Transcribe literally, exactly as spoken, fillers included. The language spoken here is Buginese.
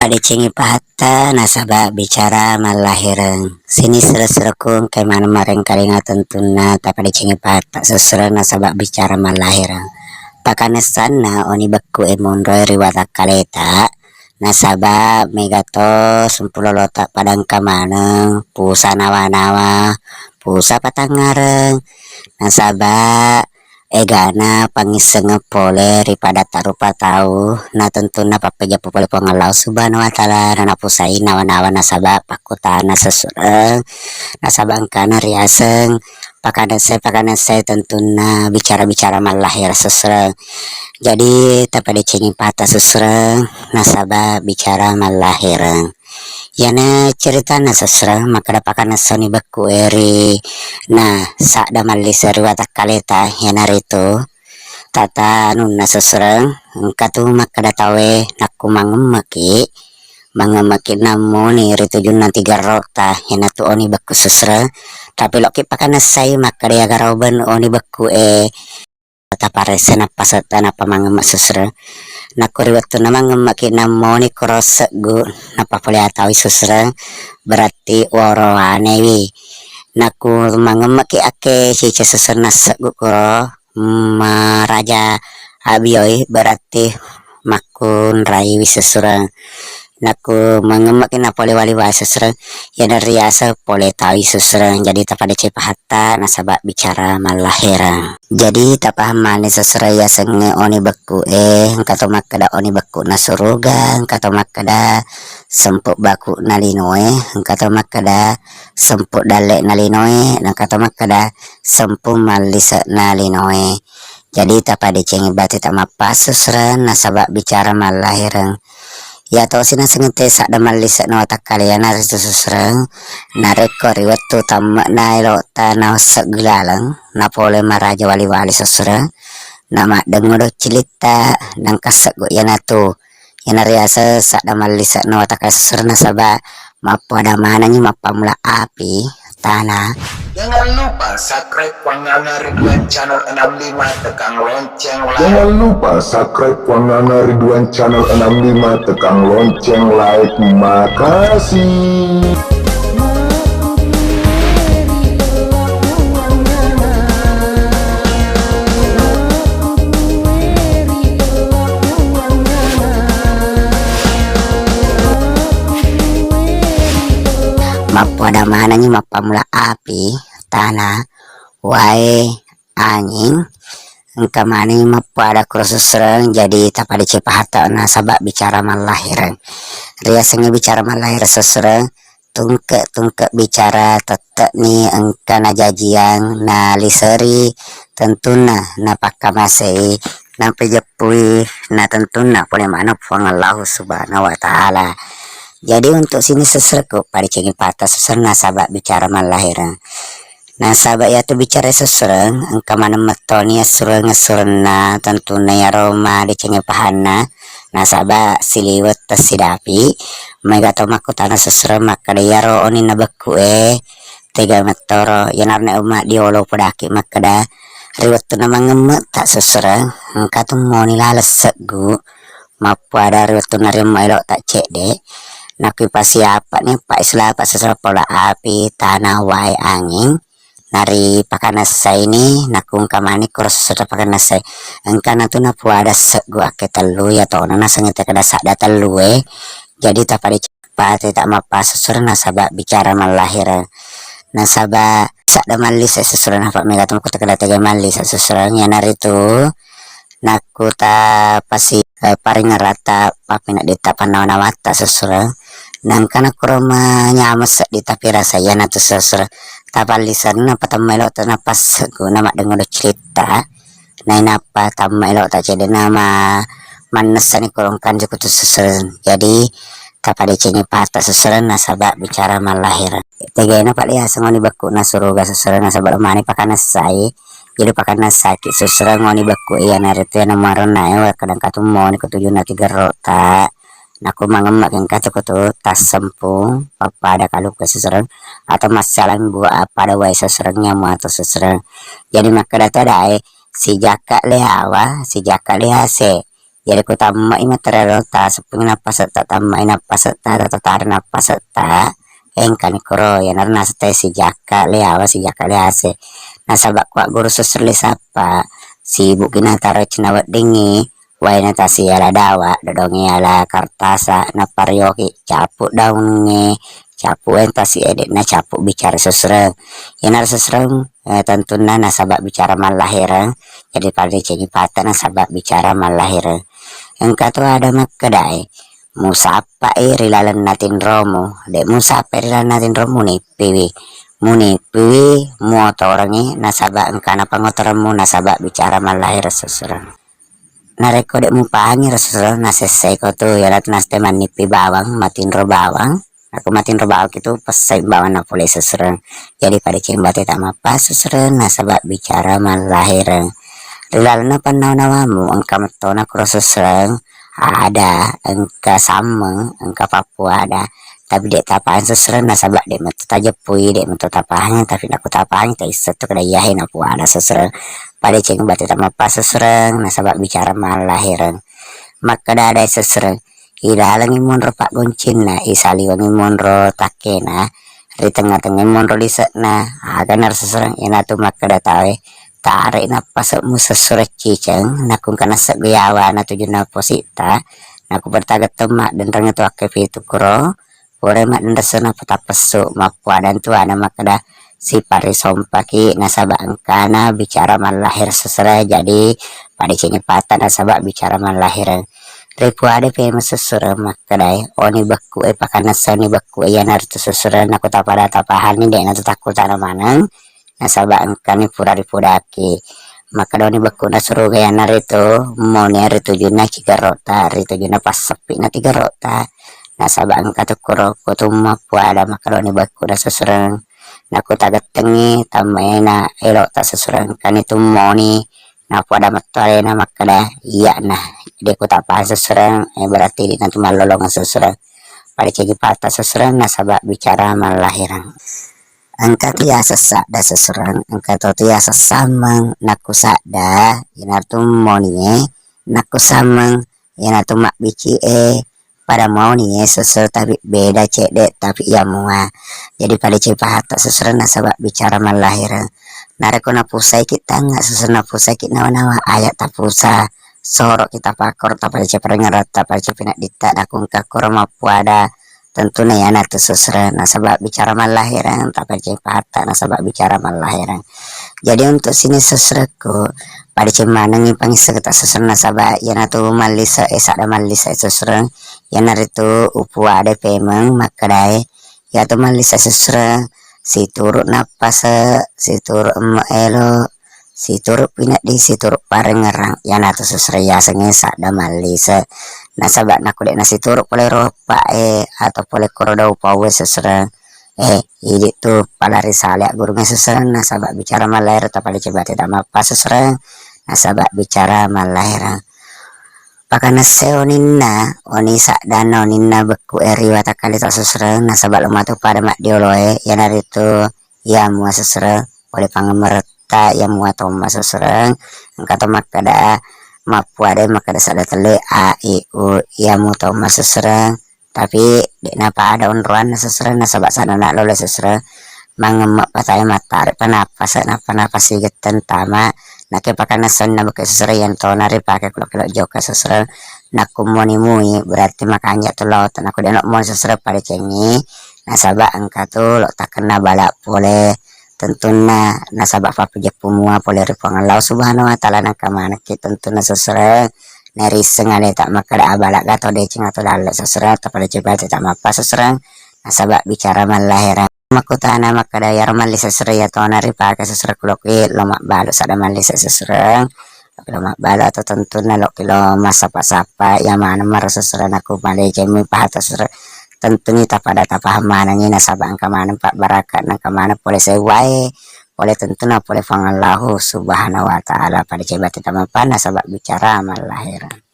Padecengi pahatta nasaba bicara mallahireng. Sining suro-surokku engka maneng marengkalinga tentunna tapadecengi pahatta sessureng nasaba bicara mallahireng. Pakanassanna oni bekku e monroe ri watakkaleta nasaba mega to sempulolota padangka maneng, pusa nawa-nawa, pusa patangngareng, nasaba egana pangissengeng pole ri padatta rupa tau, na tentunna pappejeppu pole Puang Allah Subhanahu wa Ta'ala, na napusai nawa-nawa nasaba pakkutana sessureng, nasaba engkana riaseng pakanessai-pakanessai tentunna bicara-bicara mallahireng sessureng. Jadi tapadecengi pahatta sessureng nasaba bicara mallahireng. Iyana ceritanna sessureng makkeda pakanessani bekku e ri na sadda mallise ri watakkaleta, iyanaritu tata anunna sessureng, engka tu makkeda tauwe nakku mangemmeki, mangemmeki nammoni ri tujunna tigerrota, iyanatu oni bekku sessureng, tapi lokki pakanessai makkeda iyagaro ben oni bekku e taparesse nappa setta nappa mangemma sessureng. Nakko ri wettunna mangemmaki nammoni koro seggu nappa pole ataui sessureng, berarti worowanewi. Nakku mangemmaki akke sice sessureng nasseggu koro maraja abioi, berarti makkunraiwi sessureng. Nakku mangemmaki napole wali-wali sessureng, iyana riaseng pole taui sessureng. Jadi tapadeceng pahatta nasaba bicara mallahireng. Jadi tapaham mani sessureng yasengnge oni bekku e, engka to makkeda oni bekku na suruga, engka to makkeda sempu baku na lino e, engka to makkeda sempu dalle na lino e, engka to makkeda sempu mallise na lino e. Jadi tapadecengi bati tamappasu sessureng nasaba bicara mallahireng. Iya tosi nasengete sadda mallise'na watakkalena ritu sessureng, narekko ri wettu tamme'na elo'ta naosseggi laleng, napole maraja wali-wali sessureng, namaddengngodo cilitta, nangka seggu iyanatu. Iyana riaseng sadda mallise'na watakkale sessureng nasaba mappada manengngi mappammula api tana. Jangan lupa subscribe Wanganga Ridwan Channel enam lima, tekan lonceng like. Jangan lupa subscribe Wanganga Ridwan Channel enam lima, tekan lonceng like. Makasih. Mappada manengngi mappammula api, tana, wae, anging, engka mani mappada kuro sessureng, jadi tapadeceng pahatta nasaba bicara mallahireng. Riasengnge bicara mallahireng sessureng, tungke-tungke bicara tette'ni engka najajiang naliseri tentunna napakkamasei, napejeppui, na tentunna pole maneng Puang Allahu Subhanahu wa Ta'ala. Jadi untuk sining sessurekku padecengi pahatta sessureng nasaba bicara mallahireng. Nasaba iyatu bicara sessureng, engka maneng mettoni assureng-assurenna, tentunna iyaro madecengnge pahanna, nasaba siliweng tessidapi, maega to makkutana sessureng makkeda iyaro oninna bekku e, tega mettoro, iyanaro na umma diolo podaki makkeda, ri wettunna mangemme'ta sessureng, engka tu moni laleng seggu, mappada ri wettunna riamma elo'ta cedde, nakku ipasiapa'ni, pa isulapa sessureng pola api, tana, wae, anging, naripakanessaini, nakku engka mani kuro sessureng pakanessai. Engkana tu napuada seggu akke tellu, iyatona nasengete kada sadda tellu e. Jadi tapadeceng pati tamappasu sessureng nasaba bicara mallahireng. Nasaba sadda mallise sessureng, napa mega tu makkutana kada tega mallise sessureng, iyanaritu nakku tapasi, eh, paringeratta papinedditta pannawa-nawatta sessureng. Nangka nakkuro manyameng seddi tapi rasa iyanatu sessureng. Tapallisenna patamma elo'ta napasseggu namaddengngodo cilitta. Nainappa tamma elo'ta cedde nama mannessani kuro engka anjo kutu sessureng. Jadi tapadecengi pahatta sessureng nasaba bicara mallahireng. Tegana pada yaseng oni bekku na suruga sessureng nasaba lo mani pakanessai. Jadi pakanessaki sessureng oni bekku iyanaritu iyana muaronna e, kadang katummo ni kutujunna tigerro'ta. Nakku mangemme'ki engka tu kutu tassempung pappada kaluku sessureng atau massalang bua pada wae sessureng iya muato sessureng. Jadi makkeda to dae, sijakka le awa, sijakka le ase. Jadi ku tamma'i material ta, seppungi nappasetta, tamma'i nappasetta, tatatari nappasetta, engkani koro, iyanaro nasetta sijakka le awa, sijakka le ase. Nasaba kuagguru susuru le sappa, sibukki nataro cina weddingngi, waena tasiala dawa, dodongnge ala kartasa, naparioki, capu daungnge, capu waena tasiala, de'na capu bicara susureng. Iyanaro susureng, eh, tentunna nasaba bicara mallahireng, jadi padecengi patta nasaba bicara mallahireng. Engka to ada makkedae, musappai ri lalenna tinromu, de musappai ri lalenna tinromu, munippiwi. Munippiwi, muotorengi, nasaba engkana pangotoremmu, nasaba bicara mallahireng susureng. Narekko de mupahangi ro susureng, nasessaiko tu, iyanatu naste mannippi bawang, matinro bawang. Aku matinro bawang itu pessai bawang napole susureng. Jadi padeceng bate tamappa susureng, nasaba bicara mallahireng. Ri lalenna pannawa-nawamu, engka mettona kuro susureng, ada, engka sammeng, engka pappu ada. Tapi de tapahang susureng, nasaba de metto tajeppui, de metto tapahang, tapi nakku tapahang, taisseng tu kada iyahe napuada susureng. Padeceng bate tamappa susureng, nasaba bicara mallahireng. Makkeda ada susureng, ilalengi monro paggoncinna, isaliwengi monro takkena, ri tengnga-tengnga monro lise'na, aga naro susureng, iyanatu makkeda tawe, tare nappase'mu susureng ciceng, nakungka nasegge yawana tujunna positta, naku bertagetteng maddenreng tu akkefitu kuro, pura maddenreng sena patappessu, mappuadang tu ana makkeda, siparisompaki nasaba engkana bicara mallahir susureng, jadi padecengi patta nasaba bicara mallahireng. Ripuada pemeng susureng makkedai, oni bekku e, pakanessa oni bekku e, iyanaritu susureng, naku tapada tapahani, de natu takkutana maneng, nasaba engkani pura ripudaki. Makkedoni bekkuna suruga, iyanaritu moni ari tujunna cigerota, ri tujunna passeppi'na tigerota. Nasaba engka tu kuro kutumma puada, makkedoni bekkuna susureng. Naku tagettengi tammaena elota susureng, engkani tu moni. Napuada metto alena makkeda, iya'na. De ku tapahang susureng, eh, berarti de natu mallolongeng susureng. Padecengi patta susureng nasaba bicara mallahireng. Engka tu yaseng sadda susureng, engka to tu yaseng sammeng. Nakku sadda, iyanaritu monie, nakku sammeng, iyanaritu mabbici e, pada mauni e susureng, tapi beda cedde, tapi iya mua. Jadi padecengi pahatta susureng nasaba bicara mallahireng. Narekko napusaiki tangnga susureng, napusaiki nawa-nawa, aya tapusa, soroki tapakkoro, tapadecengi parengngerang, tapadecengi pinadditta, nakungka kuro mappuada, tentuna iyanatu susureng nasaba bicara mallahireng, tapadecengi pahatta nasaba bicara mallahireng. Jadi untuk sini susurekku, padeceng manengi pangissengta susureng nasaba iyanatu mallise e, sadda mallise susureng, iyanaritu upuada pemeng makkedae, iyatu mallise susureng, situru nappase, situru emme elo, situru pineddi, situru parengngerang, iyanatu susureng yasengnge sadda mallise. Nasaba nakku de nasituru pole ro eppa e atau pole koro dau pau e susureng, eh, idi tu pada risale aggurungnge susureng, nasaba bicara mallahireng, tapadecengi bate tamappa susureng, nasaba bicara mallahireng. Pakanesse oninna, oni saddanna oninna bekku e ri watakkaleta susureng, nasaba lo matu pada maddiolo e, iyanaritu iya mua susureng, pole pangemmeretta iya mua tomma susureng, engka to makkeda mappuada makkeda sadda telle a, i, u, iya mua tomma susureng, tapi de napada onroanna susureng nasaba sanana lolo susureng, mangemme patae mattare pa nappase, nappa napasigetteng tama, nakke pakanesseng na bekke susureng, yang tona ripake kulo-kulo jokka susureng, nakku moni mui berarti makanja tu lo, nakku de no moni susureng padecengi, nasaba engka tu lo takkenna bala pole, tentunna nasaba fappajeppu mua pole ri Puang Allah Subhanahu wa Ta'ala, nangka manekki tentunna susureng, narisseng aleta makkeda abalagga to deceng atau dalle susureng, atau pada cepati tamappa susureng, nasaba bicara mallahireng. Makkutana makkeda, iyaro mallise susureng iya tona ripake susureng kulo kui lo mabbalu sadda mallise susureng, lo mabbalu atau tentunna lo kilo massapa-sapa, iya maneng maro susureng, nakku madeceng mi pahatta susureng, tentuni tapada tapahang manengi nasaba engka maneng pabbarakka, engka maneng pole sewwae, pole tentuna pole Puang Allahu Subhanahu wa Ta'ala, pada cebati tamappa nasaba bicara mallahireng.